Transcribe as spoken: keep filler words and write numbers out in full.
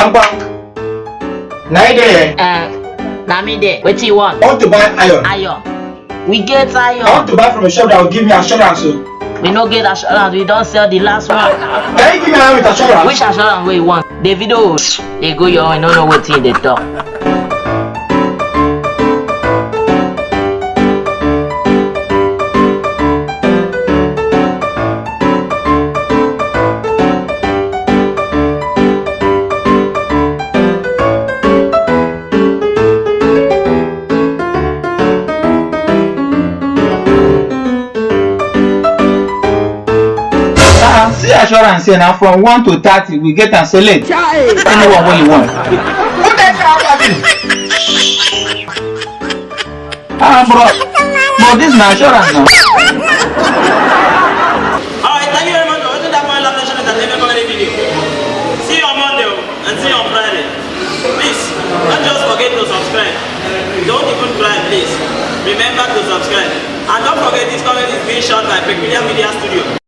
Pam pam. Na you there? Uh, na me there. Wetin you want? I want to buy iron. Iron. We get I want iron. To buy from a shop that will give me assurance. So. We no get assurance. We don sell the last one. Can you give me iron with assurance? Which assurance wey you want? Davido dey go your own, no know wetin you dey talk. Ah, see assurance here na from one to thirty we get am select anyone wey you want. Who dey tell you? Ah, bro, but this na assurance na. Alright, thank you very much for watching that point love nation entertainment comedy video. See you on Monday o, and see you on Friday. Please, don't just forget to subscribe. Don't even cry, please. Remember to subscribe. And don't forget this comedy is being shot by Peculiar Media Studio.